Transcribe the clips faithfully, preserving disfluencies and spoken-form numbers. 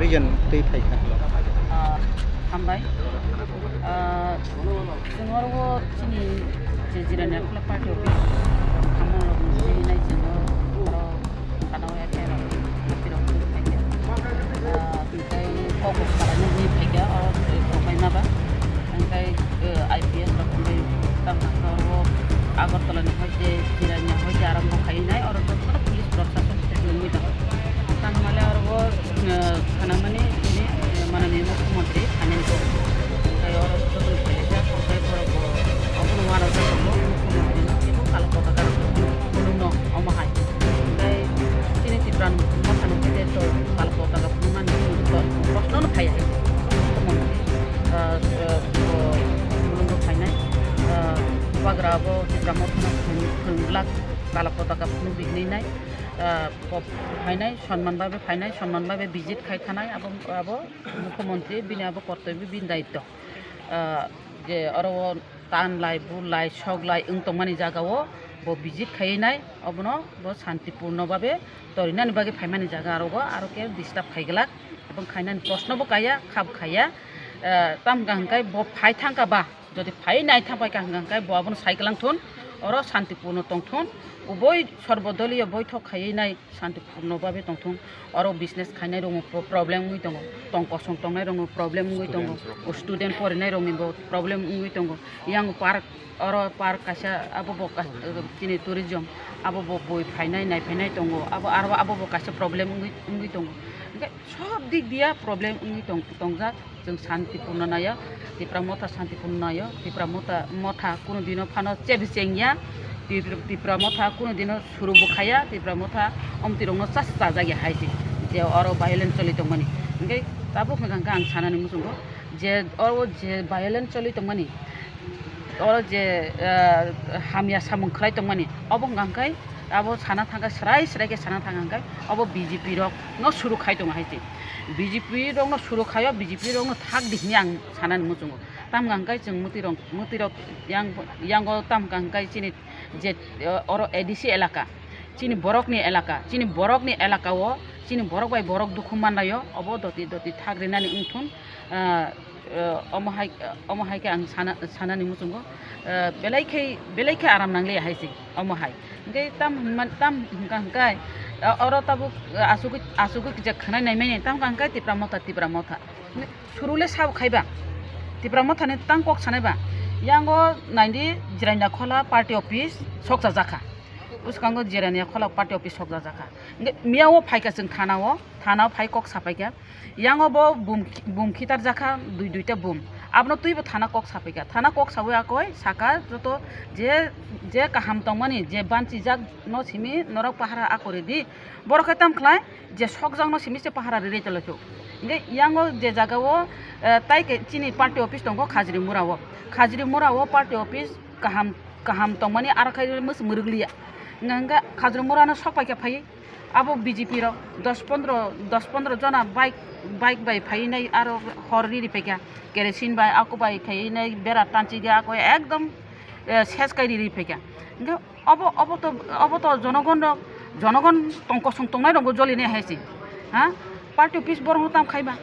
Jan twi phaikha. Ah, hambai. Ah, chwng oro chini je Jirania Khula party office, hamung rok nai chwng oro, oro kana o F I R rok, rok twi phaikha. Ah, tei kok bo salainani phaikha, oro twi rok bai ma ba. Tei, eh, I P S rok tei tam oro Agartala ni hoi je Jirania hoi je arambo khai nai, oro jotono police rok sasok sasok wngwi tongo. Tangmale oro bo, eh, khanamani bini, eh, manani mukhyamantri phainani tongo. Tei oro jotono phailai jak, tei borok bo obono uanajak tongo, mukhyamantri no teibo kalo potaka rok phunukno omo hai. Tei chini Tipra motha no khe to kalo potaka phunuknani proshno no phaiya hai. Mukhyamantri, eh, eh, bo phunukno phainai, eh, bubagra bo Tipra motha no phunuk, phunuk glak kalo potaka phunukdi hinwi nai, eh, phainai, sonman bai bai phainai, sonman bai bai visit khai thanai, abo, abo mukhyamantri, bini abo kortobyo, bini daitto. Ah, je oro o tan lai, bul lai, sok lai wng tongmani jaga o bo visit khai nai, obono bo santipurno babe torinani bagwi phaimani jaga rogo aro khe disturb khai glak, ebong khainani proshno bo kaiya, kha bo khaiya. Ah, tamo hwnkha hwnkhe bo phai thangkha ba, jodi phai nai thang pai kha hwnkha hwnkhe bo abono sai kwlang thun, oro santipurno tong thun, uboi sorbodoliyo boithok khaiwi nai santipurno babe tong thung. Oro business khainai rokni pro-, problem wngwi tongo, tong kosong tongnai rokni problem wngwi tongo, student porinai rokni bo problem wngwi tongo. Yang park, oro park kaisa abo bo ka-, chini tourism abo bo bui phainai nai phainai tongo, abo aro abo bo kaisa problem wngwi, wngwi tongo. Hwnkhe sob dik diya problem wngwi tong-, tongjak. Chwng santipurno naio, Tipra motha santipurno naio, Tipra motha, motha kunu dino phano chebi chengya, Tipra, Tipra motha kunu dino suru bo khaya, Tipra motha omtwi rokno chas chajak ya hai se, je oro violence choli tongmani. Hwnkhe tabuk hwnkha hwnkhe ang sanani muchungo je oro je violence choli tongmani, oro je, ah, hamya samung khlai tongmani, obo hwnkha hwnkhe abo sana thangkha, srai srai khe sana thangkha hwnkhe obo B J P rok no suru khai tongo hai se. B J P rok no suru khaio, B J P rok no thak di hwnwi ang sanani muchungo. Tamo hwnkha hwnkhe chwng mwtwi rok, mwtwi rok yang, yango tamo hwnkha hwnkhe chini je, eh, oro A D C elaka, chini borok ni elaka, chini borok ni elaka o chini borok bai borok dukhu manlaio, obo doti doti thak rinani wngthun. Ah, eh, omo hai, omo hai khe ang sana, sanani muchungo, eh, belai khe, belai khe aram nangliya hai se, omo hai. Hwnkhe tam hwnma, tam hwnkha hwnkhe, eh, oro tabuk, eh, asugwi, asugwi kisa khwnai nai mani, tam hwnkha hwnkhe Tipra motha, Tipra motha. Hwnkhe suru le sabo khai ba? Tipra motha ni tang kok sanai ba? Yango naidi Jirania Khola party office sokcha jakha. Bwskango Jirania Khola party office sokcha jakha. Hwnkhe miyao phaikha chwng thana o, thana o phai kok sapaikha. Yango bo bum, bum khitar jakha dui duita bum. Abono twibo thana kok sapaikha. Thana kok sawi akoi saka joto je, je kaham tongmani, je banchijak no simi norok pahara akori di. Borok khe tam khlai je sokjak no simi se pahara ri ri tonglaikho. Hwnkhe yango je jaga o, eh, tai khe chini party office tongo Khajri Mura o. Khajri Mura o party office kaham, kaham tongmani aro khe mwswk mwrwk liya. Hwnkhe Khajri Mura no sok paikha phaiwi. Abo B J P rok dos pondro, dos pondro jona bike, bike bai phaiwi nai aro hor riri phaikha. Kerosene bai, ako bai khaiwi nai bera tanchigwi ako ekdom, eh, ses kai riri phaikha. Hwnkhe obo, obo to, obo to jonogon rok, jonogon tong kosong tongnai rokbo joli nai hai se. Ha? Party office borok no tam khai ba?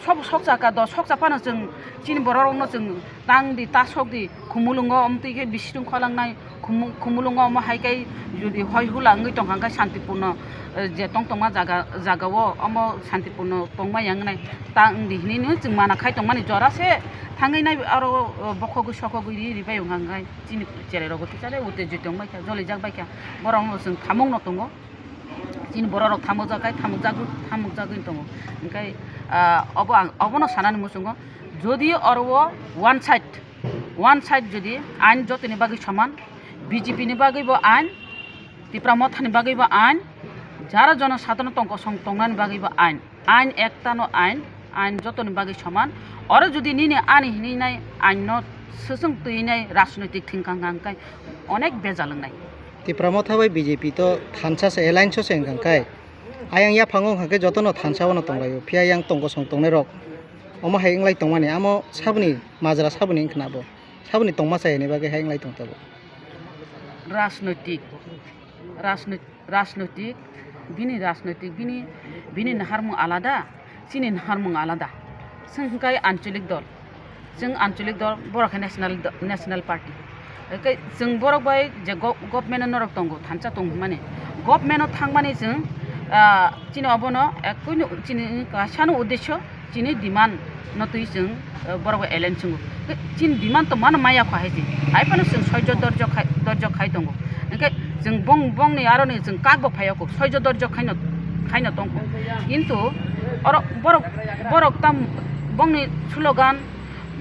Sobo sokcha ka do, sokcha phano chwng chini borok rokno chwng tang di, ta sok di, khumulwngo omtwi khe bisi thung kholangnai, khumu-, khumulwngo omo hai khe jodi hoi hula wngwi tongkha hwnkhe santipurno, eh, je tong tongma jaga, jaga o omo santipurno tongma yang nai ta wng di hinwi no chwng mana khai tongmani jora se thangwi nai aro, eh, bokhogwi sokhogwi ri ri bai wngkha hwnkhe chini cherai rokbo kisa de uttejit wng bai kha, jolijak bai kha, borok no chwng thamung no tongo. Chini borok rok thamukjak kai, thamukjagwi, thamukjagwi tongo. Hwnkhe, ah, obo ang, obono sanani muchungo, jodi oro o one side, one side jodi ain jotoni bagwi soman, B J P ni bagwi bo ain, Tipra Motha ni bagwi bo ain, jara jono sadhana tong kosong tongnani bagwi bo ain, ain ekta no ain, ain jotoni bagwi soman. Oro jodi nini ani hinwi nai ain no swchwng twi nai rajnoitik thwngkha hwnkha hwnkhe onek bejal wngnai. Tipra Motha bai B J P to thansa se, alliance o se wngkha khe. Ayang yaphango wngkha khe jotono thansa o no tonglaio. Phiya yang tong kosong tongnai rok omo hai wnglai tongmani, amo saboni majra saboni wngkha na bo. Saboni tongma chai hwnwi bagwi hai wnglai tong tabuk. Rajnoitik, rajnoit-, rajnoitik, bini rajnoitik, bini, bini naharmung alada, Chini naharmung alada. Chwng hwnkhe anchalik dol. Chwng anchalik dol, borok khe national do-, national party. Hwnkhe chwng borok bai je go-, government norok tongo, thansa tong hwnmani. Government o thangmani chwng, ah, chini obono ekoi no chini kasano uddesyo, chini demand no twi chwng, ah, borok bai alliance chwngo. Hwnkhe chini demand tongmano maya kho hai se. Hai phano chwng soijo dorjo khai, dorjo khai tongo. Hwnkhe chwng bong-, bongni aroni chwng kak bo phaiya kho, soijo dorjo khaino, khaino tongkho. Kintu oro borok, borok tam bongni slogan,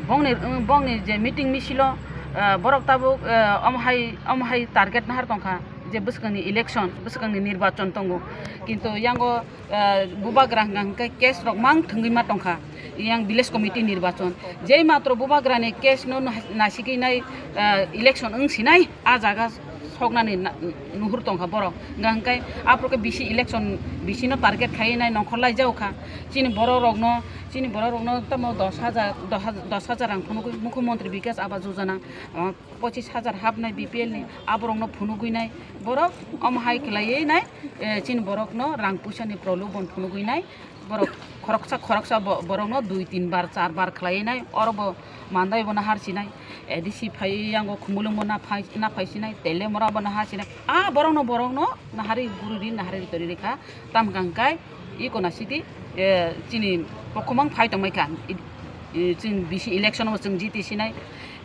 bongni, bongni je meeting misilo, ah, borok tabuk, ah, omo hai, omo hai target nahar tongkha je bwskangni election, bwskangni nirbachon tongo. Kintu yango, ah, bubagra hwnkha hwnkhe case rok mang thwngwi ma tongkha. Yang village committee nirbachon. Jei matro bubagrani case no na-, nasigwi nai, ah, election wng sinai, ah jaga soknani na-, nuhur tongkha borok. Hwnkha hwnkhe aphuru khe bisi election bisino target khaiwi nai nongkhor lai jao kha. Chini borok rokno, chini borok rokno tamo dos hajar, dos hajar, dos hajar rang phunugwi Mukhyamantri Bikas Awas Yojana, ah, pochis hajar hapnai B P L ni, aborokno phunugwi nai borok omo hai khwlaiwi nai, eh, chini borokno rang puisa ni prolobon phunugwi nai. Borok khoroksa khoroksa bo-, borokno dui tin bar, char bar khlaiwi nai, oro bo mandai bo nahar sinai, A D C phai yango Khumulwng bo naphai, naphai sinai, Telemora bo nahar sinai, ah, borokno, borokno nahari guri ri, nahari ri tori rikha, tam kang kai, iko na sidi, eh, chini kokomang phai tongmai kha, i, i, chini bisi election bo chwng jiti sinai,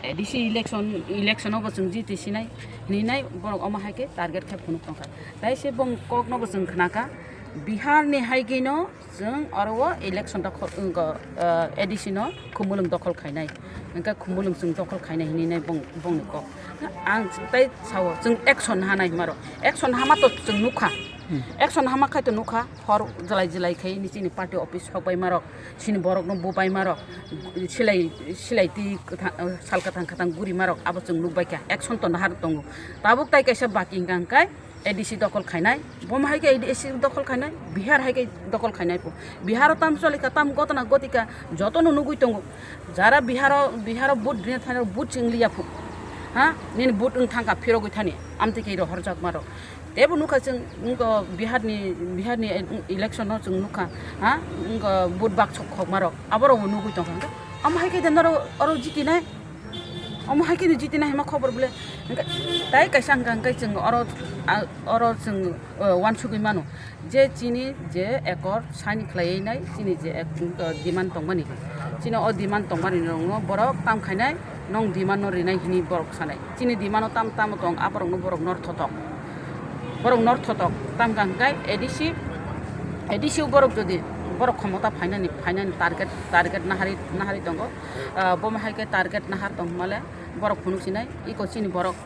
A D C election, election bo chwng jiti sinai, hinwi nai borok omo hai khe target khe phunuk tongkha, tai se bong kokno bo chwng khnakha, Bihar ni hai khe no, Chwng oro o election dokhol, wngkha, ah, A D C no Khumulwng dokhol khainai. Hwnkhe Khumulwng chwng dokhol khainai hinwi nai bong-, bongni kok. Ang tei sao, chwng action hanai hwnmaro. Action hama to chwng nukha. Hmm. Action hama khai to nukha. Hor jwlai jwlai khai ni chini party office sok bai marok. Chini borok no bubai marok. Silai, silai twi kwthang, sal kwthang kwthang guri marok. Abo chwng nukbai kha. Action to nahar tongo. Tabuk tai kaisa baki hwnkha hwnkhe A D C dokhol khainai, boma hai khe A D C dokhol khainai, Bihar hai khe dokhol khainai pho. Bihar o tam choli kha, tam gotna goti kha, joto no nugui tongo. Jara Bihar o, Bihar o vote rina thani vote chwng liya pho. Ha? Nini vote wng thang kha phirogwi thani, amtwi khe rohorjak maro. Tebo nukha chwng, wngkha Bihar ni, Bihar ni election o chwng nukha, ha? Wngkha vote bak sok khok maro, aborok bo nugui tong kha. Omo hai khe de norok oro jitinai. Omo hai khe no jitina hima khobor bole. Hwnkhe tai kaisa hwnkha hwnkhe chwng oro, a, oro chwng, o, uansugwi mano je chini je ekor sign khlaiwi nai chini je ek, o, demand tongmani. Chini o demand tongmani rokno borok tam khainai nong demand no rinai hini borok sanai. Chini demand o tam tamo tong aborokno borok northotok. Borok northotok tam kha hwnkhe A D C, A D C o borok jodi borok khomota phainani, phainani target, target nahari, nahari tongo. Ah, bomo hai khe target nahar tong male borok phunuk sinai, iko chini borok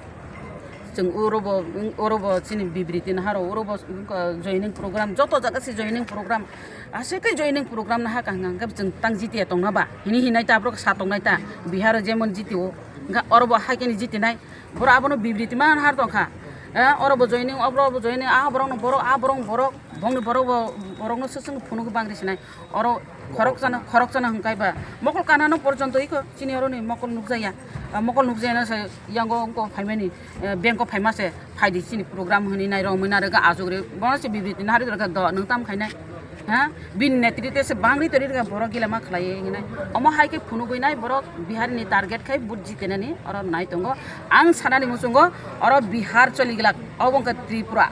chwng oro bo, oro bo chini bibriti naharo, oro bo, ah, joining program, joto jaga se joining program, aswk khe joining program naha kaham hwnkhe chwng tang jitiya tongna ba, hini hinai ta borok sa tongnai ta, Bihar o jemon jitio, hwnkhe oro bo hai khe ni jitinai, borok abono bibriti ma nahar tongkha, eh, oro bo joining, oro bo joining, ah borok no borok, ah borok no borok, bongni borok bo, borok no swk swk phunuk bangri sinai. Oro khorok chana, khorok chana hwnkhe ba mokol kanano porjonto iko chini oroni mokol nukjaya. Ah, mokol nukjaya no se yango wngko phaimani, eh, bank o phaima se phaidi chini program hwnwi nai rwngwi narwkha achukri. Bono se bibriti nahari rwkha do nwng tam khainai. Ha? Bini netrite se bangri tori rwkha borok gila ma khlaiwi hinwi nai. Omo hai khe phunugwi nai borok Bihar ni target khai vote jitenani oro nai tongo. Ang sanani muchungo oro Bihar choli glak obo wngkha Tripura.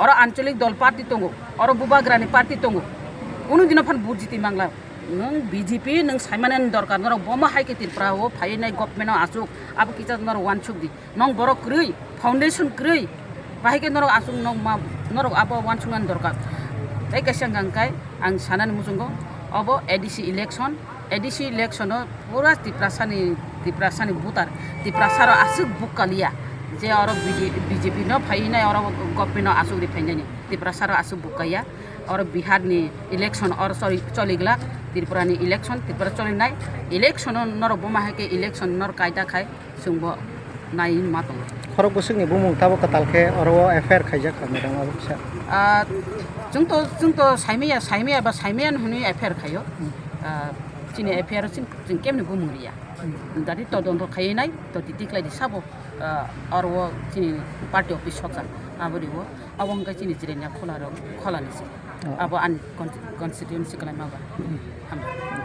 Oro ancholik dol party tongo, oro bubagrani party tongo. Kunu dino phan vote jiti mangla. Nwng B J P nwng saimanani dorkar, norok bomo hai khe Tripura o phaiwi nai government o achuk, abo kisa norok uansuk di. Nwng borok kwrwi, foundation kwrwi, bahai khe norok achuk, norok ma, norok abo uansuknani dorkar. Tei kaisa hwnkha hwnkhe ang sanani muchungo, obo A D C election, A D C election o pura Tiprasani, Tiprasani voter, Tiprasa rok aswk bukka liya je oro B J P no phaiwi nai oro government no aswk ri phainani, Tiprasa rok aswk bukka ya, oro Bihar ni election oro choli, choli glak, Tripura ni election, Tripura choli nai election o norok boma hai khe election norok kaida khai. Chwngbo nai ma tongo. Khorok bwswkni bumung tabuk kwtal khe oro o F I R khaijak kha, madam, abo kisa. Ah, chwng to, chwng to saimaya, saimaya ba saimaya hwnwi F I R khaio. Hmm. Ah, chini F I R chwng, chwng kemni bumung riya. Hmm. Dadi todonto khaiwi nai, to titi khlai di sabo, ah, oro o chini party office sokjak, abo ri o. Abo hwnkhe chini Jirania Khola rok, Khola ni se. Abo ani con-, constituency kalaima ba. Hambai.